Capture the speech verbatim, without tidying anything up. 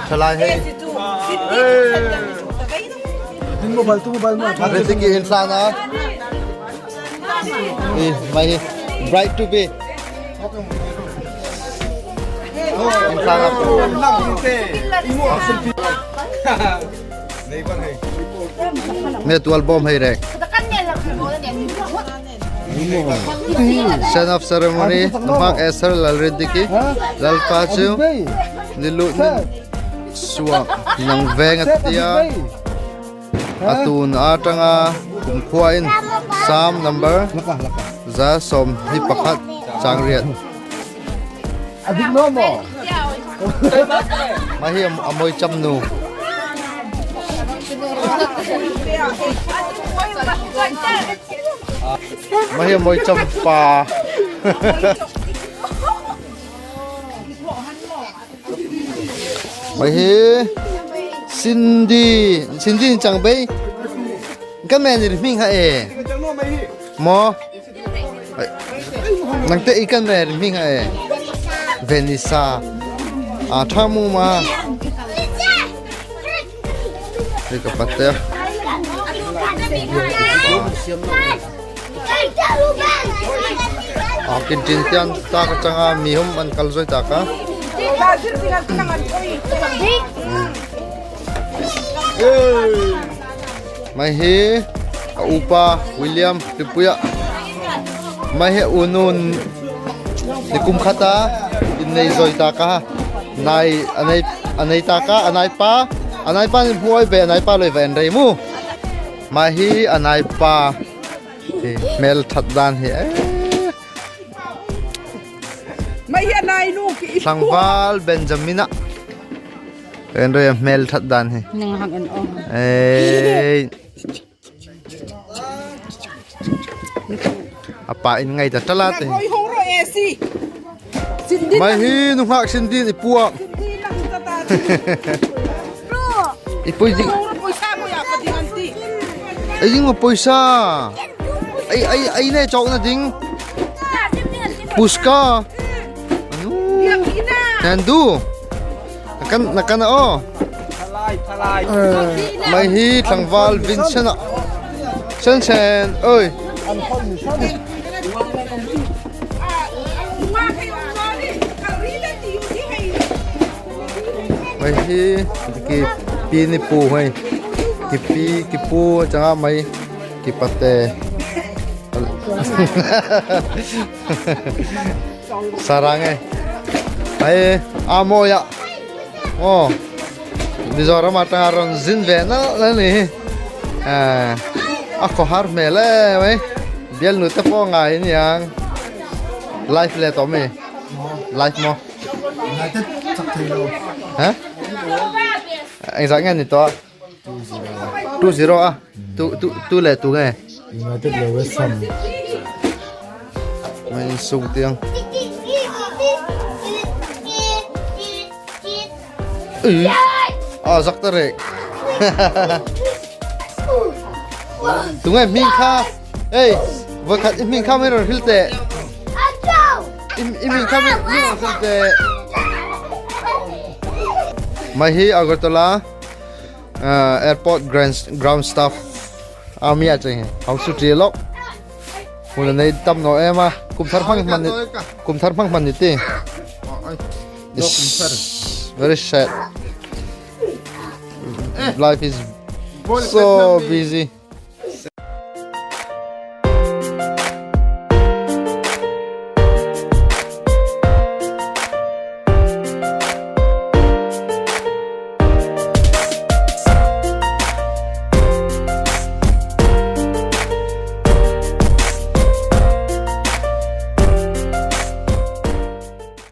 Thalai hei. Rin Diki in tlan a. Eh, mai hi. Bride to be. In tlan a. Met wal bom hei rek. Send off ceremony, Nunghak Esther Lalrindiki, Lalpachu, Lilu Nin Suak, Nang Veng a tia, a tun a tang a, kumkhua in, Psalm number, za som hni pakhat, chang riat. A dik no maw? Mai hi a, a moi cham nu. Mai hi a moi cham pa. Mai hi Cindy, Cindy chang bei. Ka men ri hming ha e. Maw. Nang te i kan mer hming ha e. Venisa. A thamu ma. Ni ka pat te. A kin tin tian ta ka chang a mi hum an kal zoi ta ka. Mai hi a upa William Tipuia. Mai hi a unu ni kum khat a in nei zoi ta ka. Nai, a nei, a nei ta ka, a nai pa, a nai pa ni hmuai be, a nai pa loi ven rei mu. Mai hi a nai pa. Hi, hmel that dan hi, eh. Mai hi a nai nu ki. Tlangval Benjamin a. En roi a hmel that dan hi. Nang ham en ong. Eh. A pa in ngai ta tala te. Mai hi nunghak Cindy i puak. I pui di. Ei ding ma poisa. Ei, ei, ei ne chok na ding. Puska. Anu. Nandu. Nakan, nakan o. Mai hi tlangval Vincent a. Sen sen, oi. Mai hi, ki pi ni pu hei. Ki pi, ki pu, chang a mai. Ki pate. Sarang e. Ai, amo ya. O. Mizoram a tang a ron zin ve na la ni. A, a khohar me le, mai. Bial nu te po ngai ni ang. Live le to me. Live mo. United sak thei lo. Ha? Ang zak ngan ni to. Two zero a. Two, two, two le two nge. United le West Ham. Mai sung tiang. Ui. A, zak ta re. Tu nge hming kha. Ei, voi khat i hming kha mai ror hil te. I, i hming kha mai, mai ror hil te. Mai hi Agartala. Ah, airport ground, ground staff. Army a cheng hi. Hau su ti lok. Mun nei tam no ema. Kum thar phang man ni. Kum thar phang man ni ti. It's very sad. Life is so busy.